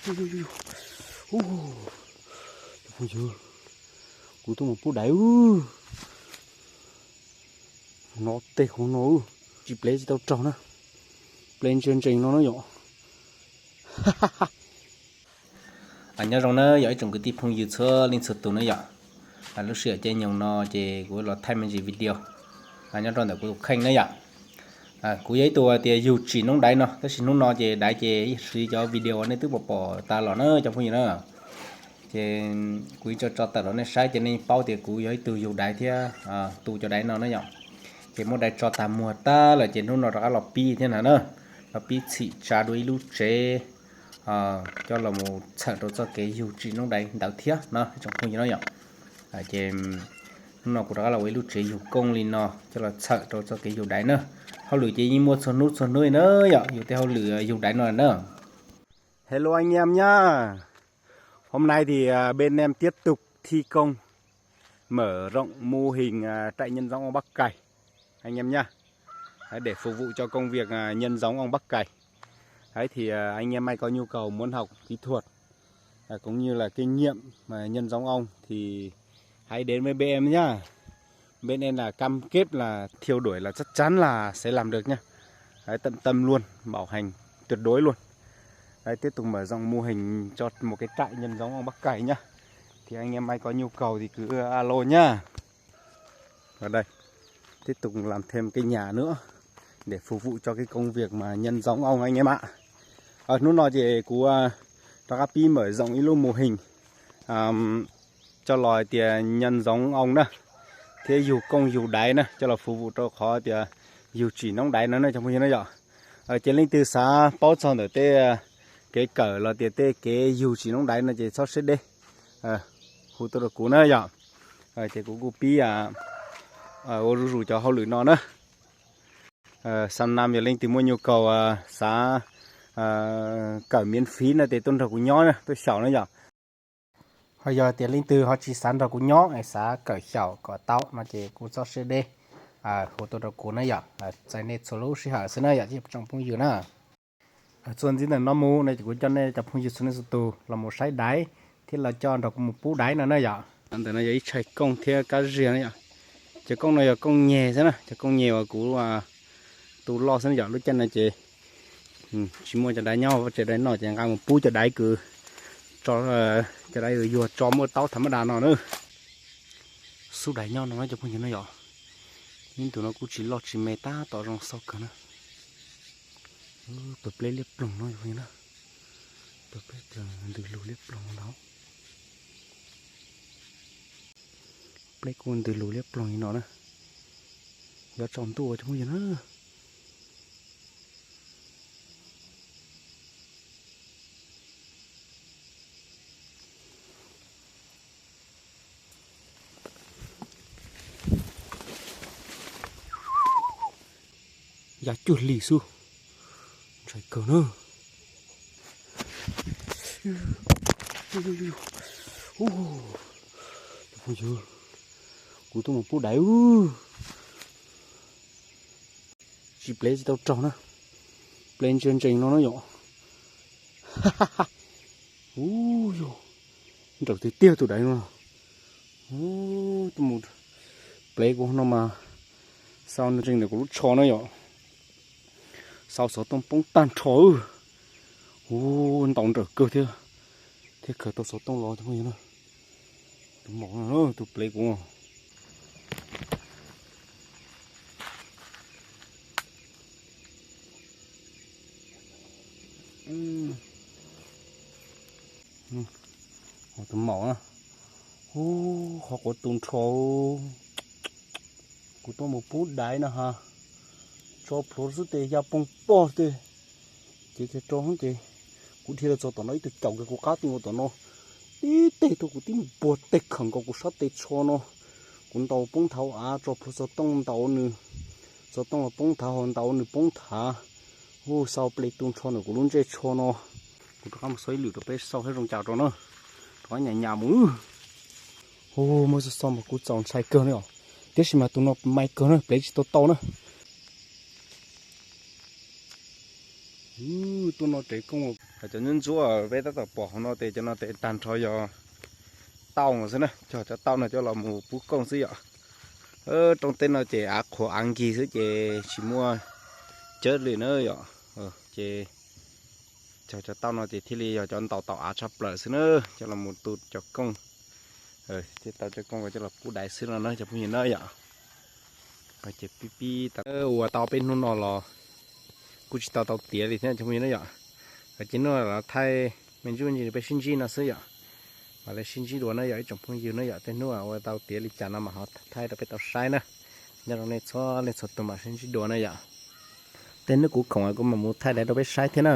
Ub, cov phooj ywg, kuv tuaj mus pub daiv. No tej hauv no, tsis plev tsis tau raug na. Plev ntsia ntsees no na yom. Nyob zoo na yog ib tsoom kwv tij phooj ywg txhua leej txhua tus na yom. Lub sij hawm caij nyoog no ces kuv los thaij me ntsis video nyob rau ntawm kuv tus kheej na yom. Kuv yog ib tug tias yug tsim noob daiv no, tab sis hnub no ces daiv ces yeej siv cov video nej twb pom pom tas los na cov phooj ywg na. Ces kuv yeej tso tso tawm rau nej saib ces nej paub tias kuv yog ib tug yug daiv thiab tu cov daiv no na yom. Ces muab daiv tso tag muag tag lawm ces hnub no rov qab los pib thiab na na. Los pib txhim tsa dua ib lub tsev coj los mus txhawm rau txoj kev yug tsim noob daiv ntawd thiab no ib tsoom phooj ywg na yom. Ces hnub no kuv rov qab los ua ib lub tsev yug kooj li no coj los txhawm rau txoj kev yug daiv na. Hauj lwm ces yeej muaj txhua hnub txhua hnub na yom, yus tej hauj lwm yug daiv no na. Hello anh em nhá. Hôm nay thì à, bên em tiếp tục thi công mở rộng mô hình à, trại nhân giống ong bắp cày anh em nhá. Đấy, để phục vụ cho công việc à, nhân giống ong bắp cày. Đấy thì à, anh em ai có nhu cầu muốn học kỹ thuật à, cũng như là kinh nghiệm mà nhân giống ong thì hãy đến với bên em nhá. Bên em là cam kết là theo đuổi là chắc chắn là sẽ làm được nhá. Đấy, tận tâm luôn, bảo hành tuyệt đối luôn. Đấy, tiếp tục mở rộng mô hình cho một cái trại nhân giống ong bắp cày nhá. Thì anh em ai có nhu cầu thì cứ alo nhá. Ở đây, tiếp tục làm thêm cái nhà nữa để phục vụ cho cái công việc mà nhân giống ong anh em ạ. Hnub no ces kuv rov qab pib mở rộng ib lub mô hình coj los hais tias nhân giống ong na, thiab yug kooj yug daiv na, coj los phục vụ rau qhov tias yug tsim noob daiv no na cov phooj ywg na yom. Ces leej twg xav paub txog ntawm tej kev kawm los tias tej kev yug tsim noob daiv no ces txhob siab deb, hu tuaj rau kuv na yom. Ces kuv kuj pib ua zuj zus cov hauj lwm no na. Xam nam yog leej twg muaj nhu cầu xav kawm miễn phí no ces tuaj nrog kuv nyob na, tuaj xyaum na yom. Ho yog tias leej twg ho tsis xav nrog kuv nyob es xav kawm xyaum kom tau no ces kuj txhob siab deb, hu tuaj rau kuv na yom. Txais nej txhua lub sij hawm xwb na yom tsoom phooj ywg na. Txuas ntxiv ntawm no mus no ces kuv coj nej cov phooj ywg txhua leej txhua tus los mus saib daiv thiab los coj nrog kuv mus pub daiv no na yom. Ntawm no yog ib tshais kooj thiab kab ziag na yom. Cov kooj no yog kooj nyeg xwb na, cov kooj nyeg uas kuv tu loj xwb na yom. Lub caij no ces tsis muaj cov daiv nyob vaj tse daiv noj ces nqa mus pub cov daiv kws, cov daiv yuag tso muaj taub tham mab das no na. Xub daiv nyob no na cov phooj ywg no yom. Ib ntus no kuj tsis loj tsis me tab tom zoo xauj kawg na. Pawg pleb liab ploog no cov phooj ywg na. Pawg pleb ntws lug liab ploog no. Pleb kuj ntws lug liab ploog li no na. Yuav tsaus ntuj cov phooj ywg na. Ya cuag li xwb. Ntshai kawg na. Cov phooj ywg, kuv tuaj mus pub daiv. Tsis plev tsis tau raug na. Plev ntsia ntsees no na yom. Ub yog, nrawm tiag tiag tus daiv no. Tuaj mus plev kuv no mas xau ntsees ntawm kuv lub tsho na yom. Xau xov tooj poob tag nrho. Ub, ntaus nrawm kawg thiab, thiaj khaws tau xov tooj los cov phooj ywg na. Tus maum no tus plev kuv. Tus maum na. Ub, qhov quav tu nrho. Kuv tuaj mus pub daiv no ha. Tso plhuav xwb tes ya poob pob tes. Ces kiag rau ces kuv dhia los txog tom no ib tug caum kiag kuv qab tu nkaus tom no. Tib teg tuaj kuv tib npuag teg khawm nkaus kuv sab tes tsho no. Kuv ntaus poob nthav av tso plhuav xov tooj ntaus nws. Xov tooj los poob nthav hauv ntaus nws poob nthav. Hu xau plev tu nrho ntawm kuv lub ntsej tsho no. Kuv rov qab mus xauj ib lwm rau peb xauj seb zoo cas rau na. Rov qab nyas nyas mus. Hu muaj xauj xauj mas kuv txaus ntshai kawg li os. Tiam sis mas tus no mai kawg na, plev tsis tau tau na. Tuaj no tev koob. Cov ntsuab ntsuab peb tab tom pom hauv no ces cov no ces tag nrho yog tauj xwb na, cog cov tauj no coj los mus pub koob xwb yom. Rooj teb no ces av qhuav av nkig xwb ces tsis muaj cawv li na yom. Ces cog cov tauj no ces thiaj li yog cov ntaus tau av tshaj plaws xwb na, coj los mus tu cov koob. Thiaj tau cov koob ko coj los pub daiv xwb no na cov phooj ywg na yom. Ces pib pib ua tau peb hnub no los kuj tsis tau tau tiav li thiab cov phooj ywg na yom. Ces hnub no los thaij me ntsis me ntsis peb sib ntsib no xwb yom. Mam li sib ntsib dua na yom ib tsoom phooj ywg na yom, tej hnub ua tau tiav li cas no mas ho thaij rau peb tau saib na. Nyob zoo nej txhua leej txhua tus mam sib ntsib dua na yom. Tej hnub kuv khoom kuv mam mus thaij daiv rau peb saib thiab na.